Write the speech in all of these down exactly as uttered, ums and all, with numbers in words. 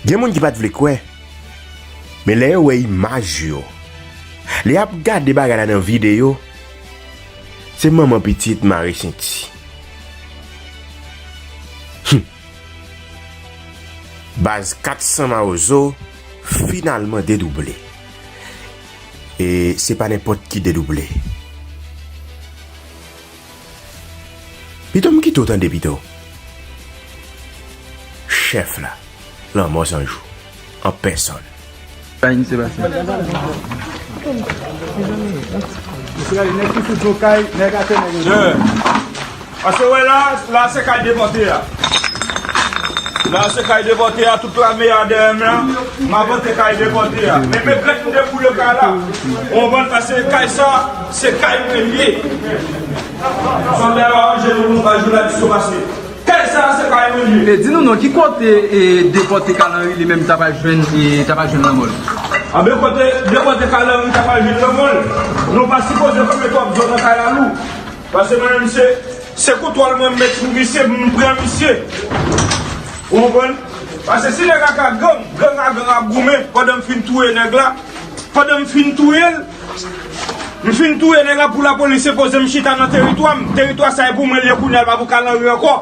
Gen moun ki pa t vle kwè, men lè yo wè imaj yo, lè y ap gade bagay la nan videyo, se manman pitit mare senti. Hum. Baz kat san Mawozo finalman dedouble. E se pa nenpòt ki dedouble. Pito m kite w tande pito. Chèf la, Lanmò San Jou, an pèsòn. Sa misye pase. Mesye, gade, nèg ki sou do kay, nèg atè, nèg yo. Paske wè la, la se kay depòte a. La se kay depòte a, tout lame a dèyè m la. M avante kay depòte a. Men, men grèt m deboule kay la. Ou konprann, paske kay sa, se kay mwen li ye. Sòlda yo aranje nou, nou pa jou la diso pase. Kay sa, se kay mwen li ye. E di nou non, ki kote e depòte Kalanri li menm ta pral jwenn, e ta pral jwenn lanmò l? Anben kote depòte Kalanri ta pral jwenn lanmò l, nou pa sipoze fouye twòp zo nan kay la lou. Paske mwen menm se, se koutwòl mwen met sou misye, m pran misye. Ou konprann? Paske si nèg la ka gang, gang a gang ap goumen, pandan m fin touye nèg la, pandan m fin touye l, m fin touye nèg la pou lapolis enpoze m chita nan teritwa m. Teritwa sa e pou mwen l ye kounye a, l pa pou Kalanri ankò.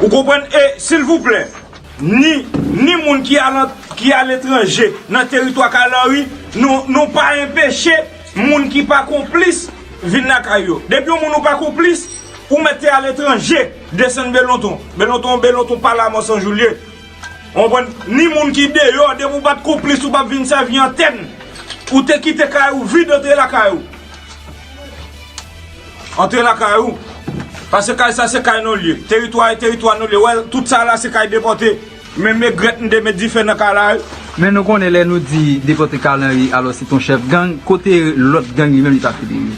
Ou konprann? E, silvouplè, ni, ni moun ki alan-, ki aletranje nan teritwa Kalanri, nou, nou pa enpeche moun ki pa konplis vin lakay yo. Depi yon moun ou pa konplis, ou mèt te aletranje, desann Belonton. Belonton, Belonton pa Lanmò San Jou l ye. Ou konprann? Ni moun ki deyò, depi w pa t konplis, ou p ap vin sèvi antèn. Ou te kite kay ou vid, antre lakay ou. Antre lakay ou. Paske kay sa se kay nou l ye. Teritwa e teritwa nou l ye. Wè, tout sa la se kay depòte. Men, men grèt m te met dife nan kay la wi. Men nou konnen lè nou di depòte Kalanri, alò se t on chèf gang, kote lòt gang li menm li ta federe?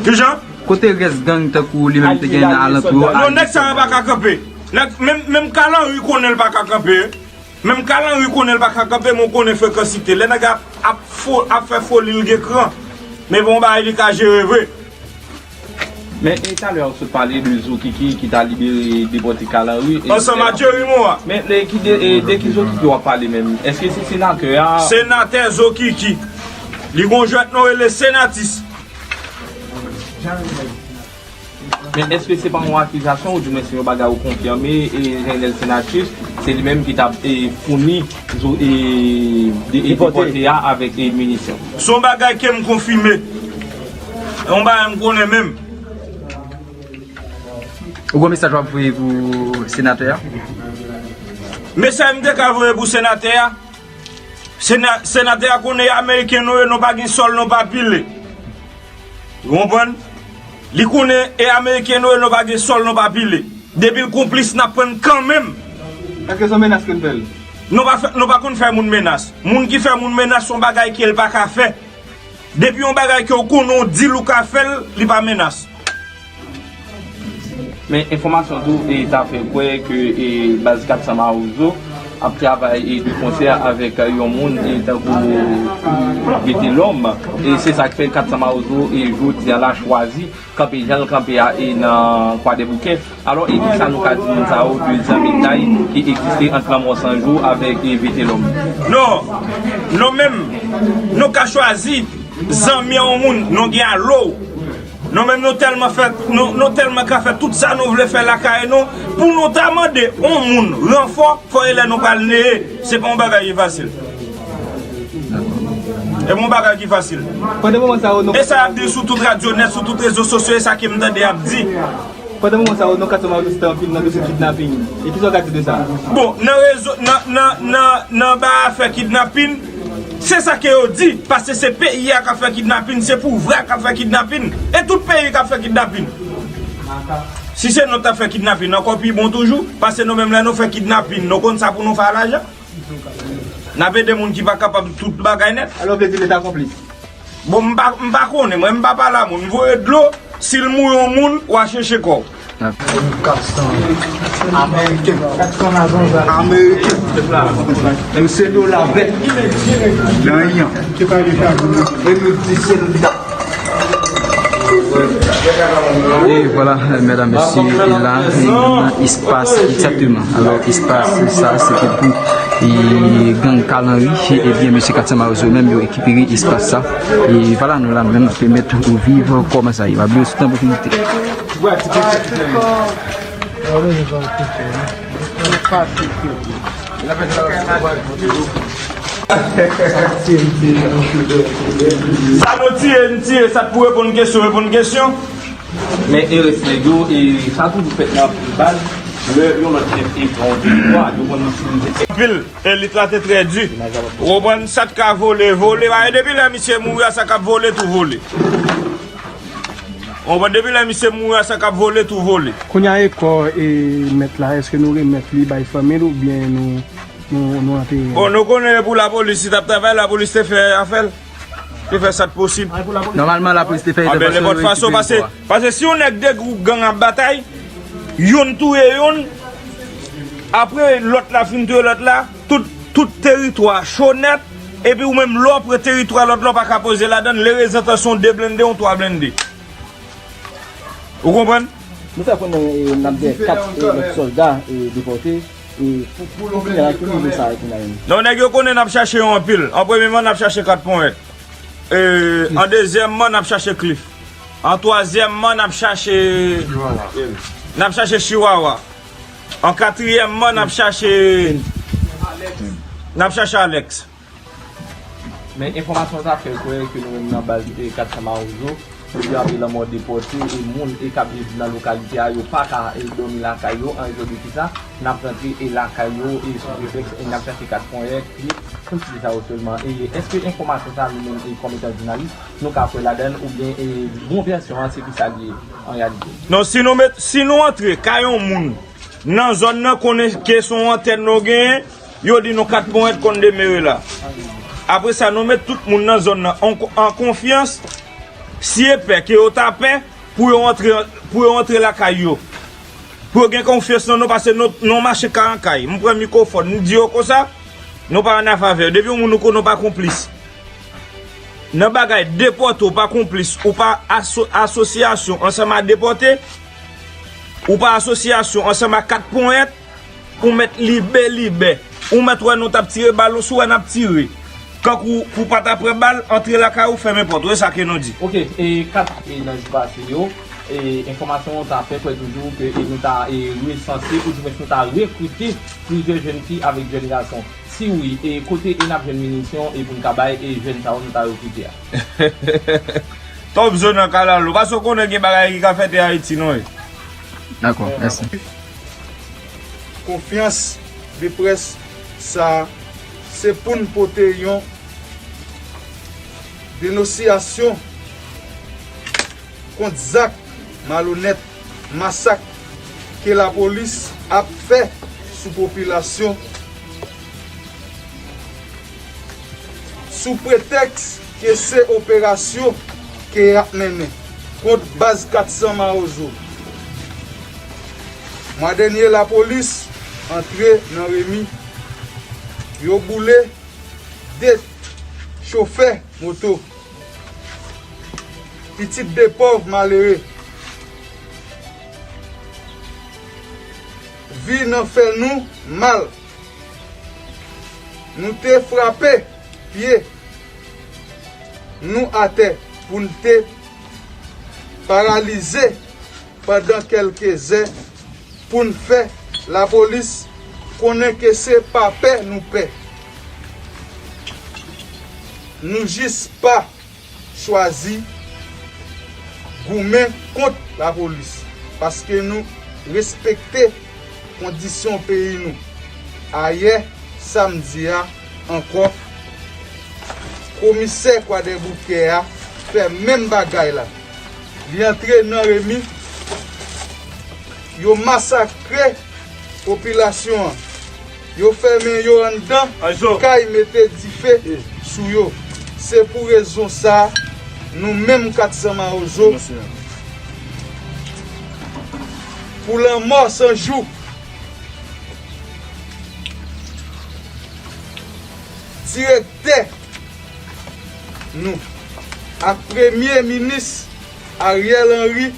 Kijan? Kote rès gang tankou li menm te gen nan alantou yo? Non, nèg sa yo pa ka kanpe. Nèg, menm, menm Kalanri konnen l pa ka kanpe. Menm Kalanri konnen l pa ka kanpe, men w konnen frekansite. Lè nèg ap, ap fo-, ap fè foli l gen kran. Men bon bagay li ka jere vre. Men, e talè a w sot pale de Zo Kiki ki ta libere depòte Kalanri. E ansanm a Jerry Moa. Men, de ki de, e de ki Zo Kiki w ap pale menm? Èske se senatè a? Senatè Zo Kiki. Li gon jwèt nou rele Senatis. Men èske se pa yon akizasyon oudimwen se yon bagay ou konfime, e Jeanel Senatus, se li menm ki t ap, e, founi zo-, e, de, e, depòte a avèk, e, minisyon? Se yon bagay ke m konfime. Se yon bagay m konnen menm. Ou gon mesaj w ap voye pou senatè a? Mesaj m te ka voye pou senatè a, sena-, senatè a konnen ameriken nou ye, nou pa gen sòl, nou pa pile. Ou konprann? Li konnen e ameriken nou ye, nou pa gen sòl, nou pa pile. Depi l konplis, n ap pran l kanmenm. Èske se yon menas ke n fè l? Nou pa fè, nou pa konn fè moun menas. Moun ki fè moun menas, se yon bagay ke l pa ka fè. Depi yon bagay ke w konnen w di l ou ka fè l, li pa menas. Men enfòmasyon tou, e, ta fè kwè ke, e, baz kat san Mawozo ap travay, e, de konsè avèk yon moun, e, tankou Vitelòm. E se sa k fè kat san Mawozo, e, jodi a la chwazi kanpe jan l kanpe a, e, nan Kwadèboukè. Alò, e kisa nou ka di moun sa yo de zanmitay ki egziste ant Lanmò San Jou avèk, e, Vitelòm? Non, nou menm, nou ka chwazi zanmi a yon moun, nou gen alo. Nou menm nou tèlman fè, nou, nou tèlman ka fè tout sa nou vle fè lakay nou, pou nou ta mande yon moun ranfò, fò e lè nou pral neye. Se pa yon bagay ki fasil. E pa yon bagay ki fasil. Pandan moman sa yo, nou... E sa y ap di sou tout radyo nèt, sou tout rezo sosyo, e sa ke m tande y ap di. Pandan moman sa yo, nou ka tande nou site anpil nan dosye kidnaping. E kisa w ka di de sa? Bon, nan rezo, nan, nan, nan, nan ba afè kidnaping, se sa ke yo di, paske se peyi a k ap fè kidnaping, se pouvwa k ap fè kidnaping, e tout peyi k ap fè kidnaping. Si se nou t ap fè kidnaping, ankò pi bon toujou, paske nou menm lè nou fè kidnaping, nou konn sa pou nou fè a lajan. N ap ede moun ki pa kapab tout bagay nèt. Alò, w vle di Leta konplis? Bon, m pa, m pa konnen, mwen, m pa pale a moun. M voye dlo, si l mouri yon moun, w a cheche kò w. Ameriken. Ameriken. Nou se dola vèt. Nan yon. E nou di se nou. E vwala, medam, mesye, e la, nou nan espas, egzakteman. Alò, espas sa, se te pou E gang Kalanri, ebyen, mesye Kat San Mawozo menm, yo ekipire espas sa. E vwala, nou la, nou menm, n ap pèmèt ou viv kòman sa ye. Pa bliye sou tan pou finite. Sa nou tire, n tire. Sa t pou reponn kesyon, reponn kesyon. Men erè nèg yo, e sa toujou fèt nan anpil baz, lè yon lòt chèf e pran yon teritwa, yo konn itilize. Anpil, elit la te trè di. Ou konprann, sa t ka vole, vole. Paske depi lè misye mouri a, sa k ap vole, tou vole. Ou konprann, depi lè misye mouri a, sa k ap vole, tou vole. Kounye a, e kò e mèt la, èske nou remèt li bay fanmi l oubyen nou, nou, nou antere l? Bon, nou konnen pou lapolis, si t ap travay, lapolis te fè afè l. Te fè sa k posib. Nòmalman, lapolis te fè entèvansyon, yo rekipere kò a. Paske si yon nèg de gwoup gang ap batay, youn touye youn, apre lòt la fin touye lòt la, tout, tout teritwa cho nèt, epi ou menm lè w pran teritwa lòt la, w pa ka poze ladan l, lerezantan se yon de blende, yon twa blende. Ou konprann? Nou fè konnen, e, n ap gen kat, e, lòt sòlda, e, depòte. E pou, pou kounye a, ki nivo sa a kounye a menm? Non, nèg yo konnen n ap chache yo anpil. An premyeman, n ap chache Kat Ponyèt. E, an dezyèmman, n ap chache Cliff. An twazyèmman, n ap chache, n ap chache Chihuahua. An katriyèmman, n ap chache, n ap chache Alex. Men enfòmasyon sa fè kwè ke nou menm nan baz, e, Kat San Mawozo, yo ap lanmò depòte, e moun, e k ap viv nan lokalite a, yo pa ka, e, dòmi lakay yo, an rezon de kisa, n ap rantre, e, lakay yo, e, sou pretèks, e, n ap chache Kat Ponyèt, e, pou ti sa yo sèlman. E èske enfòmasyon sa nou menm, e, kòm etan jounalis, nou ka kwè ladan l, oubyen, e, bon vèsyon an, se ki sa l ye an reyalite? Non, si nou met, si nou antre kay yon moun, nan zòn nan konnen ke se yon antèn nou genyen, yo di nou Kat Ponyèt konn demere la. Apre sa, nou met tout moun nan zòn nan an, an konfyans, si e pè ke yo ta pè pou yo antre, pou yo antre lakay yo. Pou yo gen konfyans nan nou, paske nou, nou mache kay an kay. M pran mikwofòn, m di yo konsa, nou pa annafè avè yo. Depi yon moun ou konnen w pa konplis nan bagay depòte, w pa konplis, ou pa aso-, asosyasyon ansanm a depòte, ou pa asosyasyon ansanm a Kat Ponyèt, ou mèt libelibè. Ou mèt wè nou t ap tire bal, ou si w wè n ap tire. Kankou pou w pa ta pran bal, antre lakay ou, fèmen pòt ou. E sa ke nou di. Ok, e kat, e nan jou pase yo, e enfòmasyon ta fè kwè toujou ke, e nou ta, e resanse, oudimwens nou ta rekrite plizyè jèn fi avèk jèn gason. Si wi, e kote e n ap jwenn minisyon e pou n ka bay e jèn sa yo nou ta rekrite a? Top zòn nan kalalou. Paske w konnen gen bagay ki ka fèt e Ayiti non e. Dakò, mèsi. Konfyans de près sa a, se pou n pote yon denosyasyon kont zak malonèt, masak ke lapolis ap fè sou popilasyon, sou pretèks ke se operasyon ke y ap mennen kont baz kat san Mawozo. Mwa dènye, lapolis antre nan Remi, yo boule de chofè moto, pitit de pòv malere. Vi nan fè nou mal. Nou te frape pye nou atè pou n te paralize pandan kèlke zè pou n fè lapolis konnen ke se pa pè nou pè. Nou jis pa chwazi goumen kont lapolis, paske nou respekte kondisyon peyi nou. Ayè, samdi a ankò, komisè Kwadèboukè a fè menm bagay la. Li antre nan Remi, yo masakre popilasyon an. Yo fèmen yo anndan kay, mete dife sou yo. Se pou rezon sa a, nou menm kat san Mawozo, pou lanmò san jou, direktè nou ak premye minis Ariel Henry,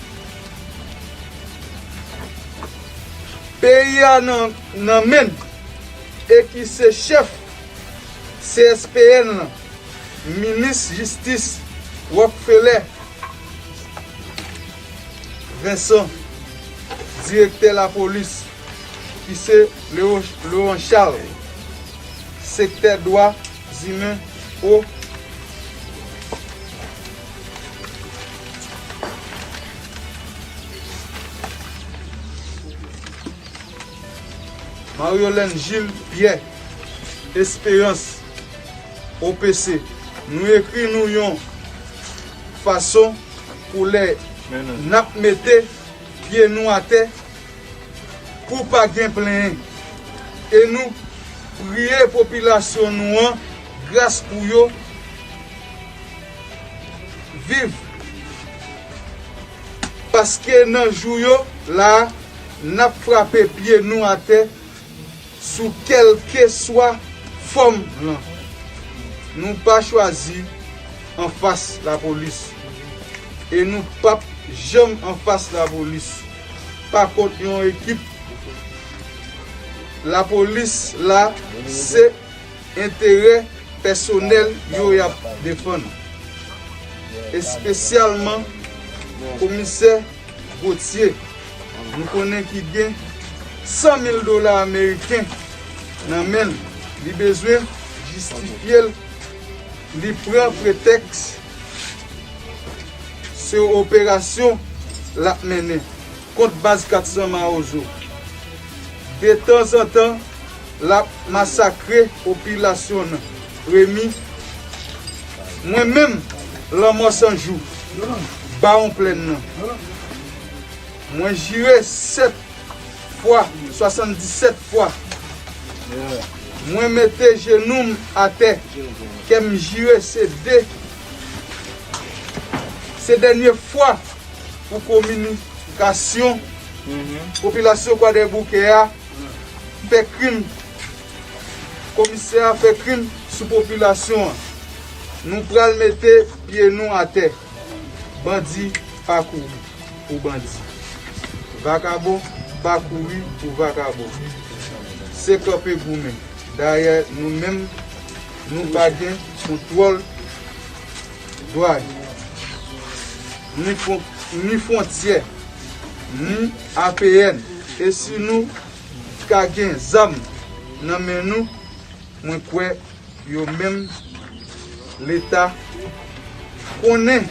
peyi a nan, nan men n. e ki se chèf C S P N lan, minis jistis Rockfeller Vincent, direktè lapolis ki se Leon, Laurent Charles, sektè dwa imen o Mariolène Gilles Pierre Espérance, O P C. Nou ekri nou yon fason pou lè n ap mete pye nou atè pou pa gen plenyen. E nou priye popilasyon nou an gras pou yo viv. Paske nan jou yo la, n ap frape pye nou atè sou kèlkeswa fòm lan. Nou pa chwazi anfas lapolis. E nou p ap janm anfas lapolis. Pa kont yon ekip lapolis la, se enterè pèsonèl yo y ap defann. Espesyalman komisè Gauthier, nou konnen ki gen san mil dola ameriken nan men l, li bezwen jistifye l, li pran pretèks se operasyon l ap mennen kont baz kat san Mawozo. Detanzantan, l ap masakre popilasyon nan. Remi, mwen menm, Lanmò San Jou, Bawon Plèn nan, mwen jire sèt fwa, swasanndisèt fwa. Mwen mete jenou m atè, kè m jire se de, se dènye fwa pou kominikasyon, popilasyon Kwadèboukè a fè krim, komisè a fè krim sou popilasyon an. Nou pral mete pye nou atè. Bandi pa kouri pou bandi. Vakabon pa kouri pou vakabon. Se kanpe goumen. Dayè, nou menm, nou pa gen kontwòl dwàn, ni fwon-, ni fwontyè, ni A P N. E si nou ka gen zam nan men nou, mwen kwè yo menm Leta konnen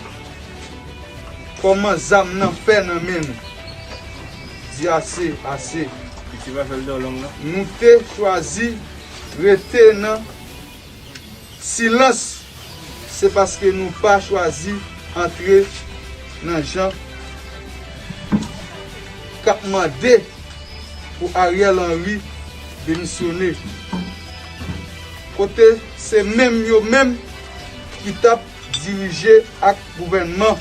kòman zam nan fè nan men nou. Di ase, ase. Piti pa fè l twò long, non. Nou te chwazi rete nan silans, se paske nou pa chwazi antre nan jan k ap mande pou Ariel Henry demisyone. Kote se menm yo menm ki t ap dirije ak gouvènman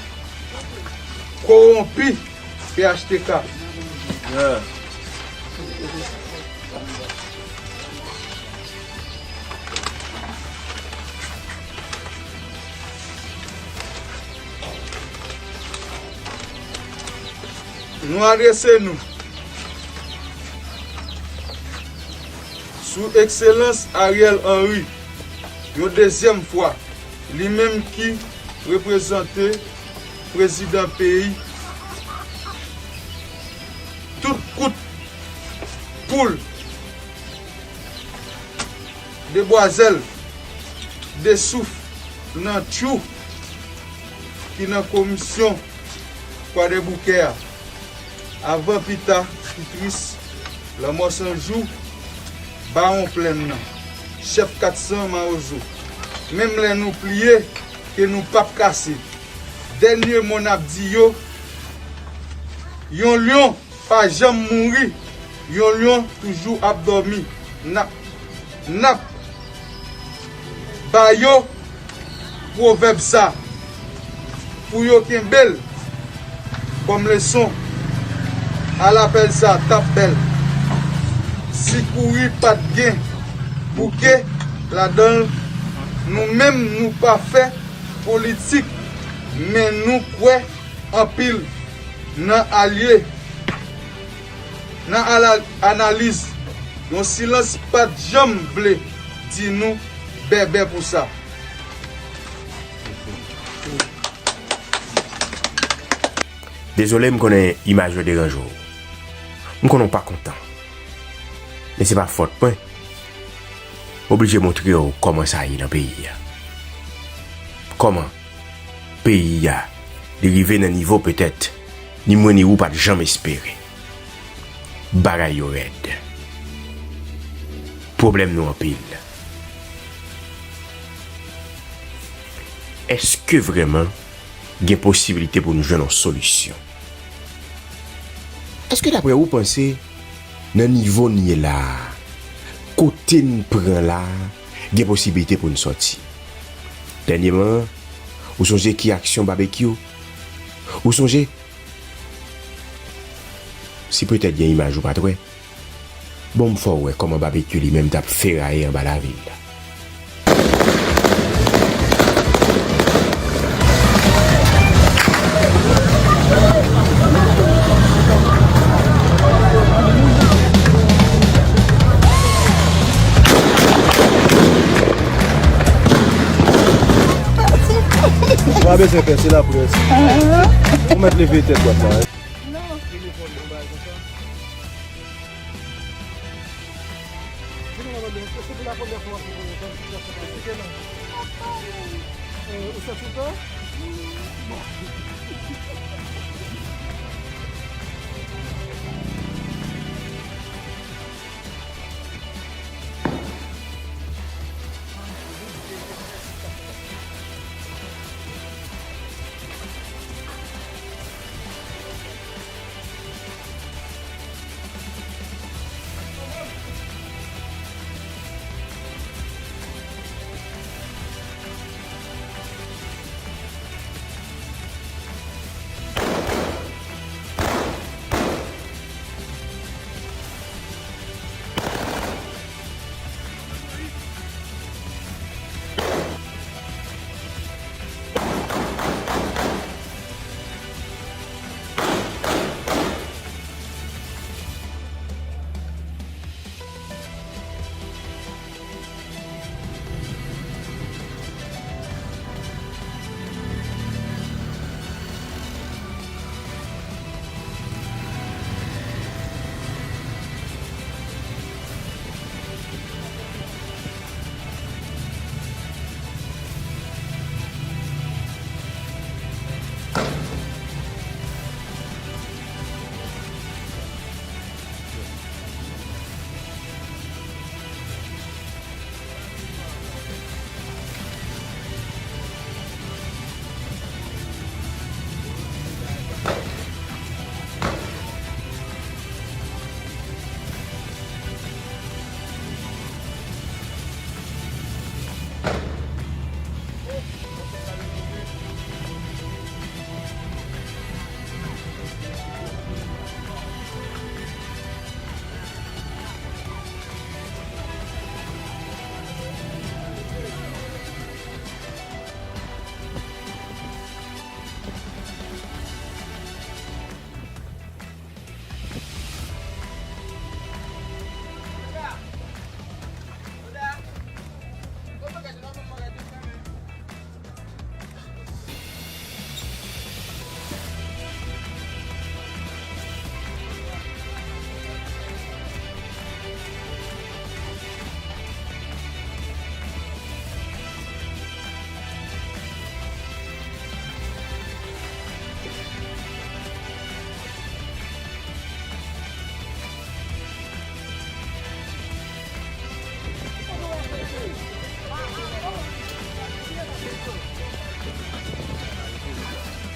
kowonpi P H T K. Nou adrese nou sou Ekselans Ariel Henry yon dezyèm fwa, li menm ki reprezante prezidan peyi, tout kout poul debwazèl, de souf nan tchou ki nan komisyon Kwadèboukè a. Avan pita, ki tris, Lanmò San Jou, Bawon Plèn nan, chèf kat san Mawozo. Menm lè nou pliye, ke nou p ap kase. Dènye mo n ap di yo, yon lyon pa janm mouri, yon lyon toujou ap dòmi. N ap, n ap ba yo pwovèb sa pou yo kenbe l kòm leson. Alapèl sa t ap bèl si kouri pa t gen bouke ladan l. Nou menm, nou pa fè politik, men nou kwè anpil nan alye, nan ala-, analiz Yon silans pa t janm vle di nou bèbè pou sa. Dezole, m konnen imaj yo deranje w. M konnen w pa kontan. Men se pa fòt mwen. M oblije montre w kòman sa ye nan peyi a. Kòman peyi a, li rive nan nivo petèt ni mwen ni ou pa t janm espere. Bagay yo rèd. Pwoblèm nou anpil. Èske vrèman gen posiblite pou nou jwenn yon solisyon? Èske daprè ou panse nan nivo n ye la a, kote n pran la a, gen posiblite pou n sòti? Dènyèman, ou sonje ki aksyon Babekyou? Ou sonje? Si petèt gen imaj ou pa t wè, bon, m fè w wè kòman Babekyou li menm t ap feraye anba lavil la. Ou pa bezwen pè, se laprès. Ou mèt leve tèt dwat la. Di nou, madanm, èske se pou la premyè fwa w ap vin nan yon sitiyasyon parèy? Esplike nou. Euh, ou santi w pè? Bon.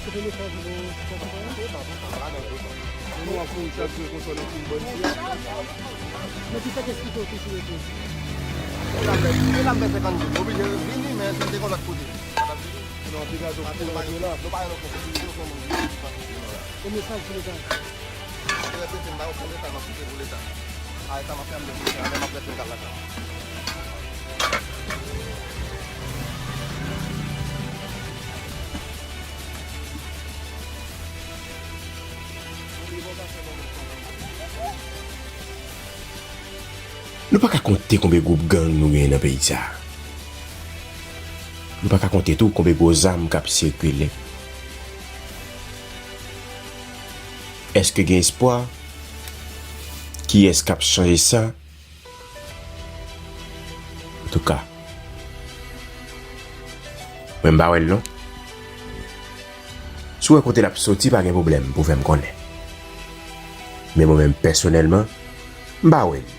Se premye fwa w vin nan Sitiyasyon Parèy? Nou ap kouri chak jou konsa nan kouri bandi a. Men ki sa k esplike w te sou repo? E la m fè, e la m fè senkannde. M oblije vini, men se te yon lòt kote. Pa t ap vini. Non, te gade w pou rantre la. Nou pa nan konfyans, nou fè moun vini. E mesaj pou Leta? Apre prete m ba yo pou Leta, m ap kite pou Leta. Ay, sa m ap fè, m bezwen fè, alè m ap rete m kal lakay. Nou pa ka konte konbe gwoup gang nou genyen nan peyi sa a. Nou pa ka konte tou konbe gwo zam k ap sikile. Èske gen espwa? Kiyès k ap chanje sa? Antouka, mwen m pa wè l non. Si w wè kote l ap soti, pa gen pwoblèm pou w fè m konnen. Men mwen menm pèsonèlman, m pa wè l.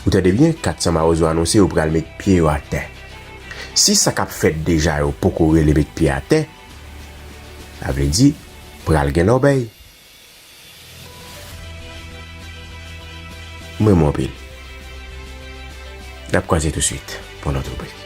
Ou tande byen, kat san Mawozo anonse yo pral met pye yo atè. Si sa k ap fèt deja yo poko rele met pye atè, sa vle di pral gen lòbèy. M renmen w anpil. N ap kwaze touswit pou yon lòt ribrik.